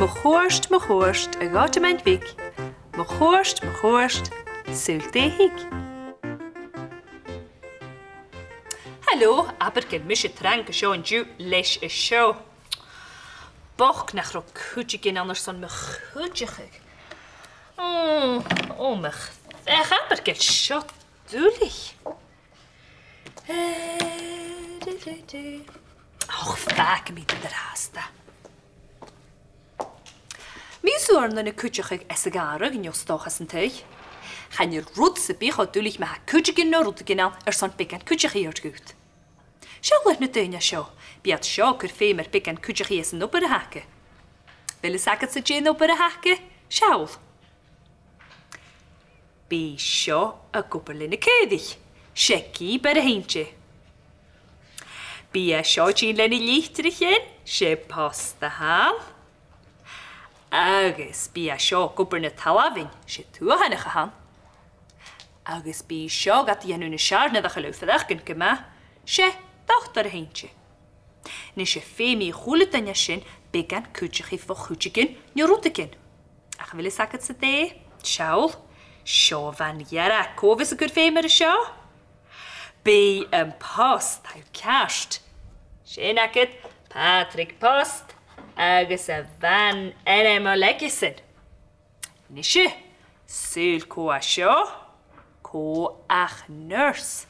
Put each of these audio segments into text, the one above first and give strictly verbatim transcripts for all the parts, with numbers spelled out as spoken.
Mo chuairt, mo chuairt, a dh'Àdamáin Bhig. Mo chuairt, mo chuairt, saoil dè thig. Halò, abair gu bheil mise trang an seo an-diugh leis a seo. Bochd nach robh cuideigin ann airson mo chuideachadh. Ò, ò, mo chreach, abair gu bheil seo duilich. Eh, du, du, du. Och, fàgaidh mi an-dràsta. Bidh sibh airson na cuideachadh às a' ghàrradh, no 's dòcha san taigh. Chan eil rud sam bith cho duilich ma tha cuideigin no rudeigin ann airson beagan cuideachaidh a thoirt dhut. Seall air na daoine seo, bidh iad seo a' cur feum air beagan cuideachaidh às an obair a th' aca. A bheil fhios agadsa dè an obair a th' aca? Seall. Bidh seo ag obair le na caoraich, 's e gìb air a th' innte. Bidh e seo a' tighinn le na litrichean, 's e post a th' ann. Agus bidh e seo ag obair na talmhainn, 's e tuathanach a th' ann. Agus bidh seo gad dhèanamh na seàrnadh a chuireas faireachdainn gu math, 's e dotair a th' innte. Nise, feumaidh a h-uile duine an sin beagan cuideachaidh bho chuideigin no rudeigin. Ach a bheil fhios agadsa dè? Seall, seo bhan-ghearradh, cò bhios a' cur feum air a seo? Bidh am post, tha thu ceart. Sin agad Pàdraig Post agus a bhan-ainm aigesan. Nise, saoil cò a tha seo? Cò ach nurse.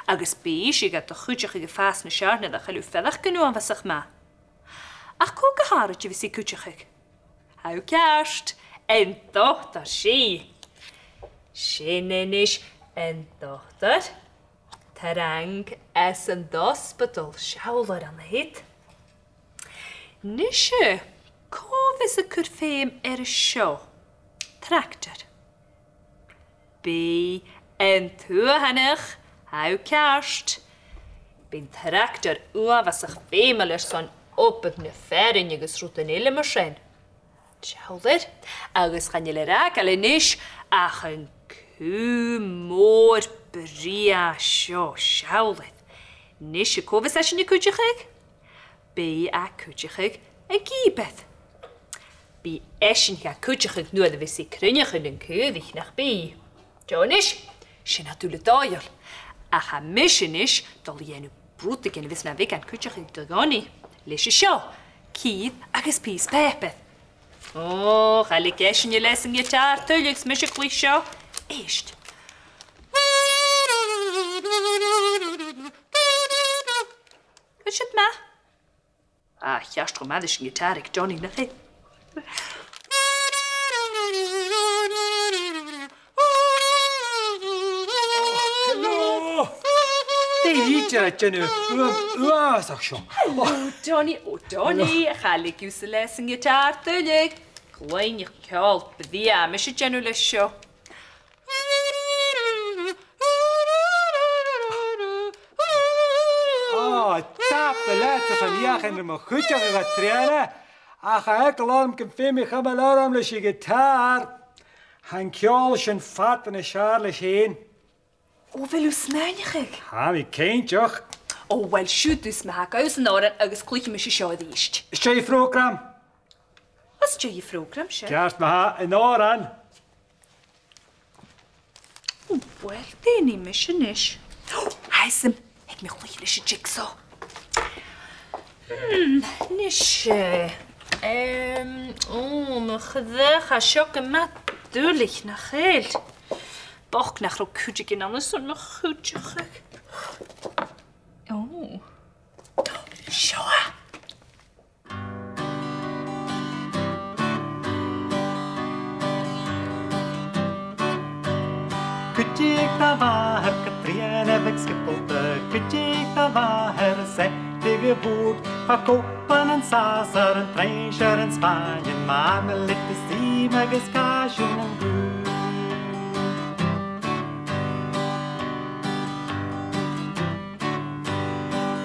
Agus bidh i gad chuideachadh a' fàs na seàrnadh a chuireas faireachdainn uabhasach math. Ach cò gu h-àraid a bhios i a' cuideachadh? Tha thu ceart, an dotair, 's i. Sin a-nis an dotair. Trang às an ospadal, seall air an siud. Nise, cò bhios a' cur feum air a seo? Tractar. Bidh an tuathanach, tha thu ceart. Bidh an tractar uabhasach feumail airson obair na fearainn agus rudan eile mar sin. Seall air, agus chan eil air fhàgail a-nis ach an cù mòr brèagha seo, seall air. Nise, cò bhios esan a' cuideachadh? Bidh e a' cuideachadh an gìb air. Bidh esan ga cuideachadh nuair a bhios i a' cruinneachadh nan caoraich, nach bi? Seo a-nis, sin a tha dol a dh'fhàgail. Ach tha mise a-nis a' dol a dhèanamh rudeigin a bhios na bheagan cuideachadh do Dhonnie, leis a seo, cìr agus pìos pàipear. Ò, cha leig esan leis an giotàr tuilleadh, 's mise a' cluich seo. Èist. Tha siud math. Ah, cheart cho math ris an giotàr aig Donnie, nach eil? Hello! Dè tha iad a' dèanamh? Uabh-, uabhasach seo. Hello, Donnie. Ò, Donnie, cha leig thusa leis an giotàr tuilleadh. Cluinn ceòl brèagha, mise a' dèanamh leis seo. Ò, tapadh leat airson feuchainn ri mo chuideachadh, a Thrèana. Ach tha eagal orm gum feum mi cumail orm leis a' ghiotàr. Tha an ceòl sin fada nas fheàrr leis fhèin. Ò, a bheil thu a' smaoineachadh? Tha mi cinnteach. Ò, uill, siuthad thusa ma-thà, gabh thusa an òran agus cluichidh mise seo a-rithist. 'S e am prògram. Is dè am prògram seo? Ceart ma-thà, an òran. Ò, uill, dè nì mise a-nis? Ò, tha fhios agam, thèid mi a chluich leis an jigsaw. Hmm, a-nis, eh, em, ò, mo chreach, tha seo gu math duilich, nach eil? Bochd nach robh cuideigin ann airson mo chuideachadh. Ò. Seo e. Cuidich do mhàthair, Catrìona Bhig Sgiobalta, cuidich do mhàthair, set a' bhùrd, far cupan an sàsair, an truinnsear, an spàin, am mànaileat is ìm agus càisean an dùil.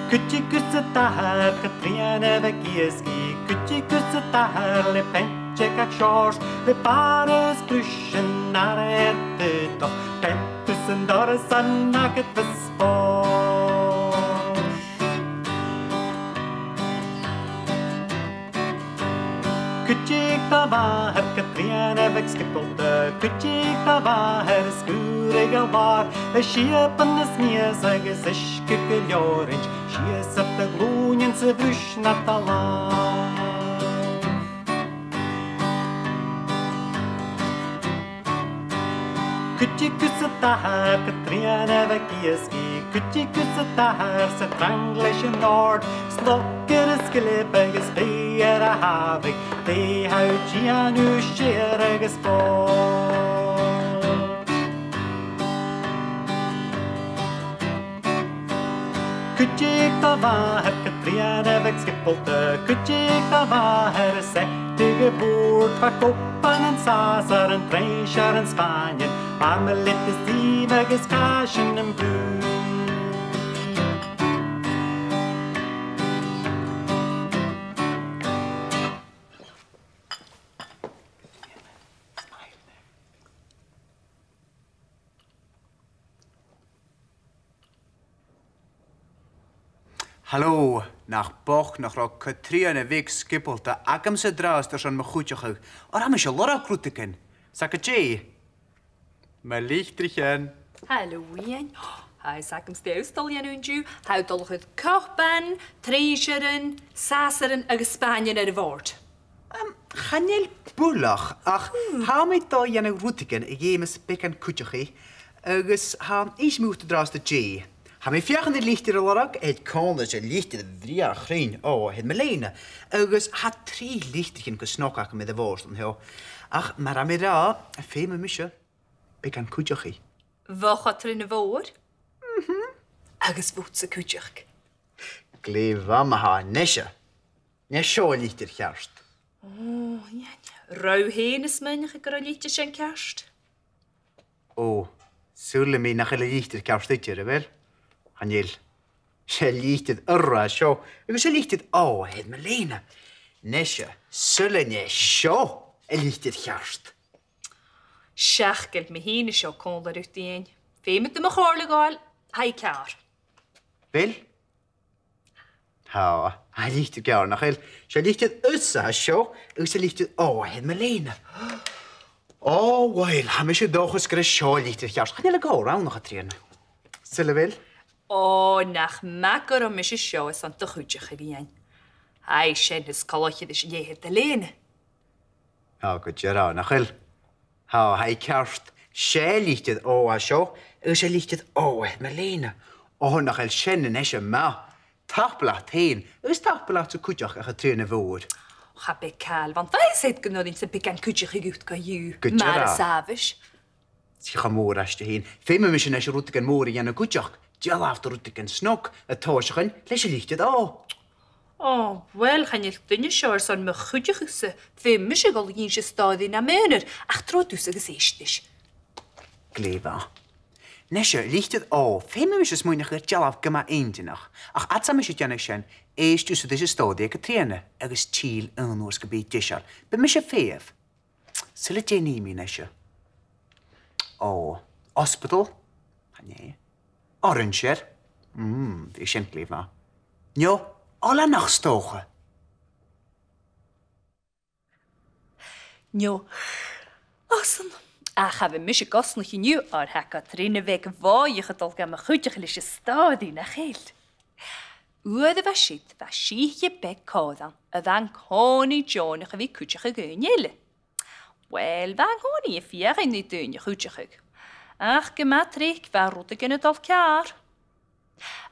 Cuidich gus an t-athair, Catrìona Bhig Ìsgidh, cuidich gus an t-athair le peant gach seòrsa, le bàrr is bruis an aire air taobh, peant is an doras an agad bhos bòs. Cuidich do mhàthair, Catrìona bheag sgiobalta, cuidich do mhàthair, sguir i gu làr, le siabann is mias agus uisge gu leòr, inns sìos air do ghlùinean 's a' bhruis nad làmh. Cuidich gus an t-athair, Catrìona bheag iasgaidh, cuidich gus an t-athair, 's a' trang leis an òrd, 's log air a sgilp agus biadh air a shàmhadh, dè tha thu a' dèanamh, sìor agus bòrd. Cuidich do mhàthair, Catrìona bheag sgiobalta, cuidich do mhàthair, 's e tì gu bùrn, fad cupan, an sàsair, an truinnsear, an spàinean, marmalade is ìm agus càisean am brùid. Halò, nach bochd nach robh Catrìona bheag sgiobalta agamsa an-dràsta airson mo chuideachadh, oir tha mise a' lorg rudeigin. 'S e gu dè? Mo litrichean. Halò, Iain. Tha fhios agamsa dè tha thu a' dol a dhèanamh an-diugh. Tha thu a' dol a chur cupan, truinnsearan, sàsairean agus spàinean air a' bhòrd. Em, chan eil buileach, ach tha mi a' dol a dhèanamh rudeigin a dh'fheumas beagan cuideachaidh, agus tha, innsidh mi dhut an-dràsta dè. Tha mi a' feuchainn air litir a lorg, a thèid còmhla ris an litir bhrèagha chruinn, o, a th' air mo lèine, agus tha trì litrichean gu snog agam air a' bhòrd an seo. Ach mar a tha mi ag ràdh, feumaidh mise beagan cuideachaidh. Bho Chatrìona Mhòr? Mhm. Agus bhuatsa cuideachd. Glè mhath ma-thà, a-nise. Nise, seo an litir cheart. O, Iain. Robh thu fhèin a' smaoineachadh gun robh an litir sin ceart? O, saoilidh mi nach eil an litir ceart idir, a bheil? Chan eil. 'S e litir urra a tha seo, agus 's e litir, o, a th' air mo lèine. Nise, saoilidh mi gur e seo an litir cheart. Seach gu bheil mi fhìn an seo còmhla riut, Iain. Feumaidh tu mo chomhairle a ghabhail, tha i ceàrr. A bheil? Tha, tha i litir ceàrr, nach eil? 'S e litir thusa a tha seo, agus 's e litir, o, a th' air mo lèine. O, uill, tha mise an dòchas gur e seo an litir cheart. Chan eil e gu h-àraidh, a Chatrìona. Saoilidh, a bheil? O, nach math gun robh mise seo airson do chuideachadh, a Iain. Tha i sin as coltaiche ris an leithid de lèine. Tha, gu dearbh, nach eil? Tha, tha i ceart. 'S e litir, o, a tha seo, agus 's e litir, o, a th' air mo lèine. O, nach eil sin a-nise math. Tapadh leat fhèin, agus tapadh leatsa cuideachd, a Chatrìona Mhòr. Cha b' e càil bhuan, bha fhios agad gun do rinn mi beagan cuideachaidh dhut co-dhiù. Gu dearbh. Mar as àbhaist. 'S e, cha mhòr aiste fhèin. Feumaidh mise a-nise rudeigin mòr a dhèanamh cuideachd. Dealbh de rudeigin snog, a' tòiseachadh leis an litir O. O, uill, chan eil duine seo airson mo chuideachadh-sa, feumaidh mise a dhol a dh'innse stòiridh nam aonar, ach trobhad thusa agus èist ris. Glè mhath. Nise, litir O, feumaidh mise smaoineachadh air dealbh gu math inntinneach, ach fhad 's a tha mise a' dèanamh sin, èist thusa ris an stòiridh aig Catrìona, agus till aon uair 's gum bi i deiseil. Bidh mise a' feitheamh. Saoil dè nì mi a-nise. O, ospadal. Chan e. Orainsear. Mm, bhiodh sin glè mhath. No, oileanach 's dòcha. No, osann. Ach cha bhi mise a' cosnadh an-diugh, oir tha Catrìona Bheag bhòidheach a' dol gam chuideachadh leis an stòiridh, nach eil? Uair a bha siud, bha sìthiche beag còmhla ann a bha an-còmhnaidh deònach a bhith a' cuideachadh dhaoine eile. Uill, bha an-còmhnaidh a' feuchainn ri daoine a chuideachadh. Ach gu math tric bha rudeigin a' dol ceàrr.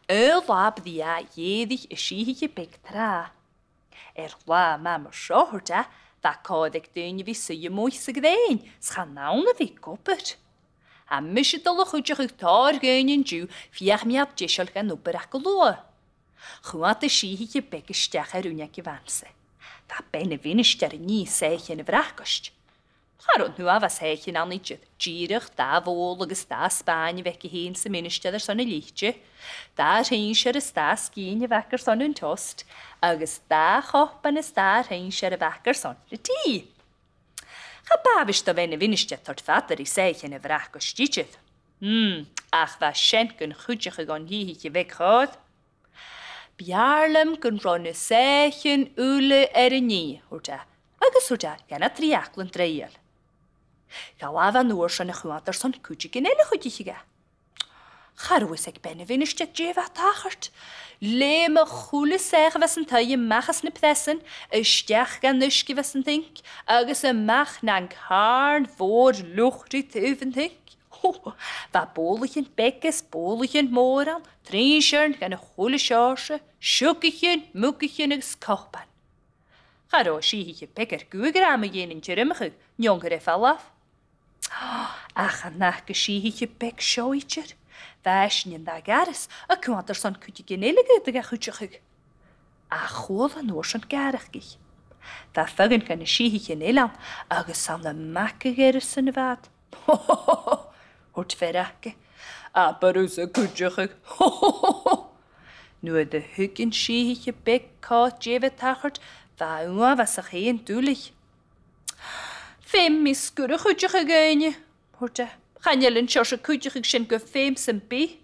Aon latha brèagha dh'èirich an sìthiche beag tràth. Air latha math mar seo, thuirt e, bha còir aig daoine a bhith suidhe a-muigh sa ghrèin, 's chan ann a bhith ag obair. Tha mise a' dol a chuideachadh tòrr dhaoine an-diugh, feuch am bi iad deiseil dhan obair aca luath. Choimhead an sìthiche beag a-steach air uinneig a' mhansa. Bha bean a' mhinisteir a' nighe soithichean a' bhracaist. Cha robh an t-uabhas soithichean ann idir, dìreach dà bhobhla agus dà spàin a bh' aice fhèin 's am ministear airson a lite, dà thruinnsear is dà sgìne a bh' aca airson an toast, agus dà chopan is dà thruinnsear a bh' aca airson na tì. Cha b' àbhaist do bhean a' mhinisteir toirt fada ri soithichean a' bhracaist idir. Hmm, ach bha sin gun chuideachadh dhan t-sìthiche bheag chòir. B' fheàrr leam gun robh na soithichean uile air an nighe, thuirt e. Agus thuirt e dha na trì fhaclan draoidheil. Ghabh e an uair sin a chunntas airson cuideigin eile a chuidicheadh e. Cha robh fhios aig bean a' mhinisteir dè bha a' tachairt. Leum a h-uile soitheach a bh' anns an taigh a-mach às na preasan, a-steach dhan uisge a bh' anns an sinc, agus a-mach nan càrn mhòr luath ri taobh an sinc. Bha bobhlaichean beaga is bobhlaichean mòra ann, truinnsearan dhen a h-uile seòrsa, siogaichean, mugaichean agus copain. Cha robh an sìthiche beag air guth a ghràdh mu dheidhinn an tiormachadh, no an cur air falbh. Ach an ath-, an sìthiche beag seo idir, bha esan an dà gharas a' cunntas airson cuideigin eile a chuideachadh. Ach chuala e an uair sin gàireachdainn. Bha feadhainn dha na sìthichean eile ann agus 's ann a' magadh air-san a bha iad. Thuirt fear aca, "Abair thusa cuideachadh." Nuair a thuig an sìthiche beag cò dè bha a' tachairt, bha e uabhasach fhèin duilich. "Feumaidh mi sgur a chuideachadh dhuinne," thuirt e. "Chan eil an seòrsa cuideachaidh sin gu feum sam bith."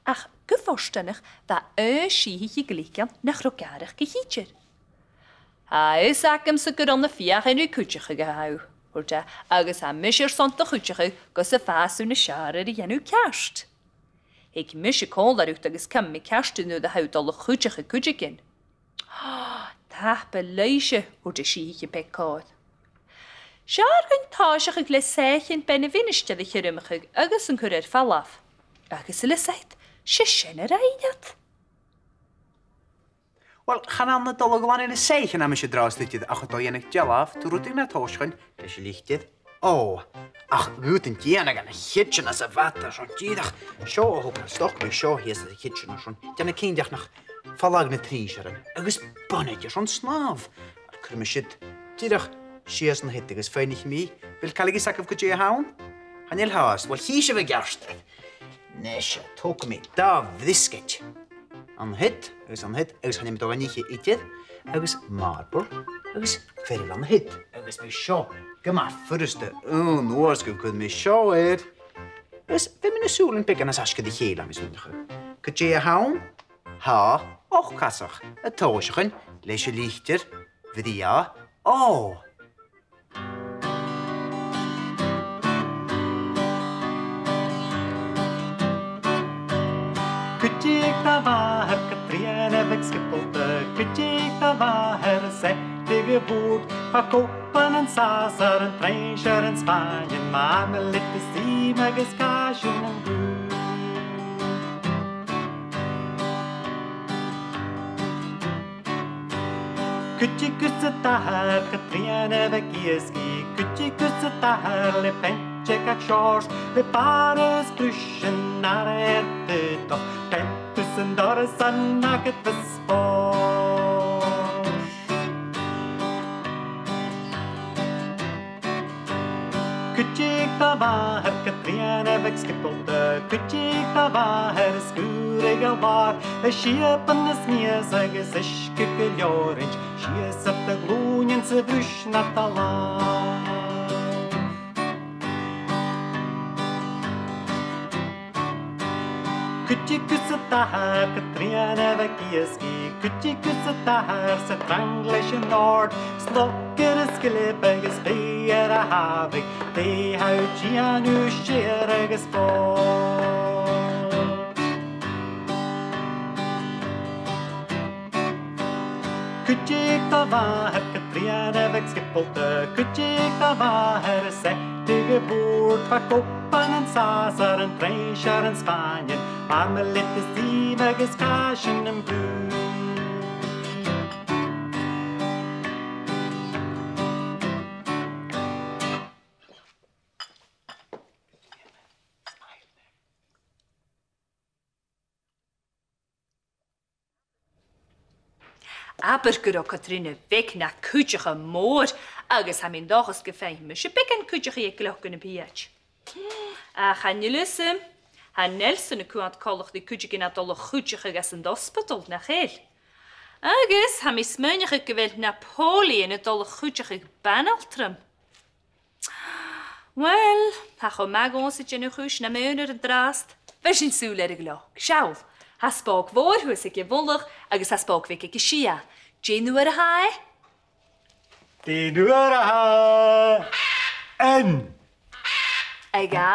Ach gu fortanach, bha aon sìthiche glic ann nach robh gàireachdainn idir. "Tha fhios agamsa gur ann a' feuchainn ri cuideachadh a tha thu," thuirt e, "agus tha mise airson do chuideachadh gus am fàs thu nas fheàrr air a dhèanamh ceart. Thèid mise còmhla riut agus cùm mi ceart thu nuair a tha thu a' dol a chuideachadh cuideigin." "Tapadh leibhse," thuirt an sìthiche beag còir. "'S fheàrr dhuinn tòiseachadh le soithichean bean a' mhinisteir a thiormachadh agus an cur air falbh." Agus a leithid, 's e sin a rinn iad. Uill, chan ann a' dol a ghlanadh na soithichean a tha mise an-dràsta idir ach a' dol a dhèanamh dealbh de rudeigin a tha a' tòiseachadh leis an litir O. Ach dh'fhaodadh tu dèanamh dha na ceudan sa bhad-sa dìreach. Seo a thug mi, stoc mi seo shìos air a' chidsin airson dèanamh cinnteach nach falbh na truinnsearan agus bunaitean airson snàmh. Cuiridh mi siud dìreach sìos an siud agus faighnichidh mi, a bheil càil a dh'fhios agaibh gu dè a th' ann? Chan eil fhios. Uill, chì sibh an ceartuair. Nise, tog mi dà bhriosgaid. An siud, agus an siud, agus chan eil mi dol gan ithe idir, agus marble, agus feirm an siud, agus bidh seo gu math furasta. Aon uair 's gun cuir mi seo air. Agus feumaidh na sùilean beagan a thoirt às a chèile, tha mi a' smaoineachadh. Gu dè a th' ann? Tha ochd-chasach a' tòiseachadh leis an litir bhrèagha O. Cuidich do mhàthair Catrìona Bheag Sgiobalta, cuidich do mhàthair, seadaich a' bhùrn, far copain an sàsair, an truinnsear, an spàinean, marmalade is ìm agus càisean am brùth. Cuidich gus an t-athair Catrìona Bheag Iasgaich, cuidich gus an t-athair le peant de gach seòrsa, le bàrr is bruis an aire air taobh, peant is an doras an agad bhos bòs. Cuidich do mhàthair Catrìona Bheag Sgiobalta, cuidich do mhàthair, sguir a' ghealbhach le siabann is mias agus uisge gu leòr, an sìos air do ghlùinean 's a' bhruis nad làmh. Cuidich gus an t-athair Catrìona Bheag Iasgaich, cuidich gus an t-athair, 's e trang leis an òrd, 's log air a sgileab agus biadh air a shàbhaladh, dè tha thu a' dèanamh, sèithear agus bòrd. Cuidich do mhàthair Catrìona Bheag Sgiobalta, cuidich do mhàthair, seadaich a' bhùrn, far copain an sàsair, an truinnsear, an spàinean, marmalade is ìm agus càisean am brùth. Abair gun robh Catrìona Bheag na cuideachaidh mòr, agus tha mi an dòchas gum faigh mise beagan cuideachaidh aig Gleoc nam Biadh. Ach chan eil fhios agam, tha Nelson a' coimhead coltach ri cuideigin a' dol a chuideachadh anns an ospadal, nach eil? Agus tha mi a' smaoineachadh gu bheil Napoleon a' dol a chuideachadh banaltram. Uill, tha e cho math dhòmhsa dèanamh a' chùis nam aonar an-dràsta. Bheir sinn sùil air a' Ghleoc. Seall, tha spòg mhòr shuas aig a' mhullach agus tha spòg bheag aig a sia. Dè an uair a tha e? Dè an uair a tha e? Aon. A dhà.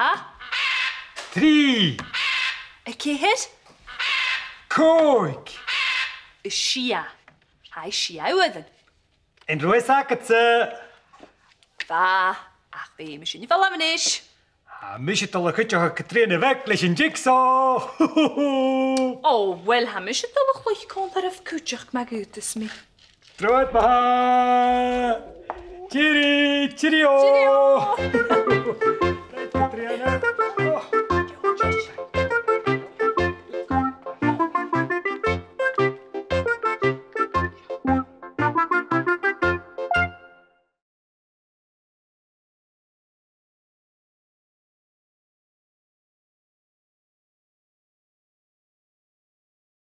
Trì. A ceithir. Còig. A sia. Tha e sia uairean. An robh fhios agadsa? Bha, ach bidh mise a' falbh a-nis. Tha mise a' dol a chuideachadh Catrìona Bheag leis an jigsaw. Ò, uill, tha mise a' dol a chluich còmhla riut cuideachd, ma dh'fhaodas mi. Trobhad ma-thà. Tìoraidh, tìoraidh ò. Tìoraidh ò. Catrìona.